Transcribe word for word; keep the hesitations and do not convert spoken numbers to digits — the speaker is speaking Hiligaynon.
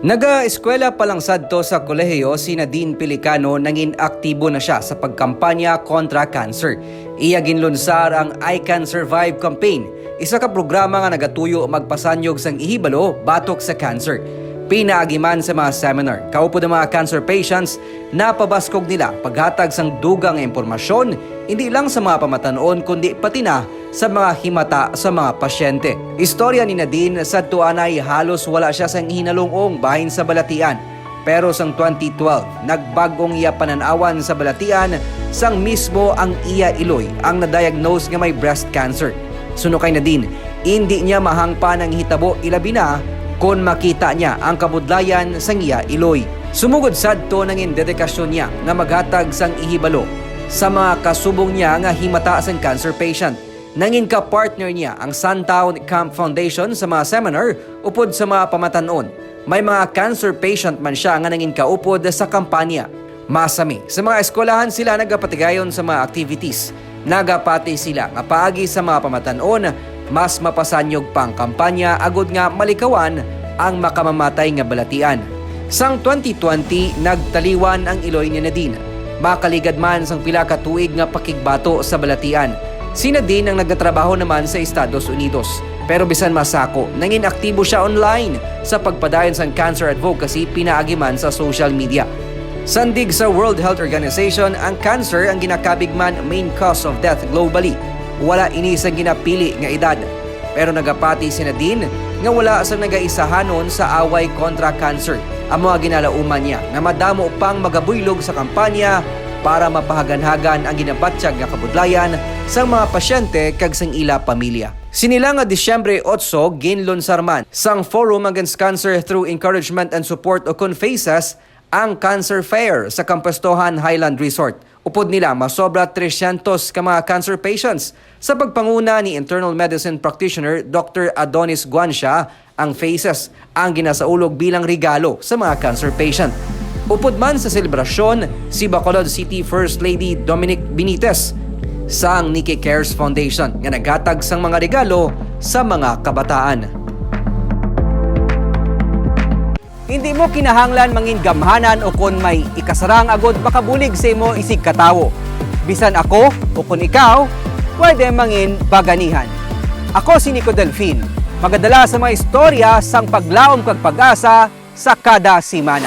Nagaeskwela pa lang sadto sa kolehiyo si Nadine Pelicano, nangin aktibo na siya sa pagkampanya kontra cancer. Iya ginlunsar ang I Can Survive campaign, isa ka programa nga nagatuyo magpasanyog sang ihibalo batok sa cancer. Pinaagi man sa mga seminar, kaupod ang mga cancer patients, napabaskog nila paghatag sang dugang nga impormasyon, hindi lang sa mga pamatan-on kundi pati na sa mga himata sa mga pasyente. Istorya ni Nadine, sadto anay halos wala siya sang hinalung-ong bahin sa balatian. Pero sang twenty twelve, nagbag-ong iya panan-awan sa balatian, sang mismo ang iya iloy ang na-diagnose nga may breast cancer. Suno kay Nadine, indi niya mahangpan ang hitabo, ilabi na kon makita niya ang kabudlayan sang iya iloy. Sumugod sadto, nangin dedikasyon niya nga maghatag sang ihibalo sa mga kasubong niya nga himata sang cancer patient. Nangin ka-partner niya ang Suntown Camp Foundation sa mga seminar upod sa mga pamatan-on. May mga cancer patient man siya nga nangin kaupod sa kampanya. Masami, sa mga eskwelahan sila nagapatigayon sa mga activities. Nagapati sila nga paagi sa mga pamatan-on, mas mapasanyog pa ang kampanya agod nga malikawan ang makamamatay nga balatian. Sang twenty twenty, nagtaliwan ang iloy ni Nadine. Makaligad man sang pila ka tuig nga pakigbato sa balatian, si Nadine ang nagatrabaho naman sa Estados Unidos. Pero bisan masako, nangin aktibo siya online sa pagpadayon sang cancer advocacy pinaagi man sa social media. Sandig sa World Health Organization, ang cancer ang ginakabig man main cause of death globally. Wala ini sang ginapili nga edad. Pero nagapati si Nadine nga wala sang nagaisahanon sa away kontra cancer. Amo ang ginalauman niya nga madamo pang magabuylog sa kampanya para mapahaganhagan ang ginabatyag nga kabudlayan sang mga pasyente kag sang ila pamilya. Sini lang nga Disyembre otso, ginlunsar man sang Forum Against Cancer through Encouragement and Support o kon FACES ang Cancer Fair sa Kampuestohan Highland Resort. Upod nila, masobra trescientos ka mga cancer patients sa pagpanguna ni internal medicine practitioner Doctor Adonis Guancia. Ang FACES ang ginasaulog bilang regalo sa mga cancer patient. Upod man sa selebrasyon, si Bacolod City First Lady Dominic Benitez sang Nikki Cares Foundation nga naghatag sang mga regalo sa mga kabataan. Hindi mo kinahanglan mangin gamhanan o kon may ikasarang agod makabulig sa imo isig katawo. Bisan ako o kon ikaw, pwede mangin baganihan. Ako si Nico Delfin, magadala sa mga istorya sang paglaom kag pag-asa sa kada semana.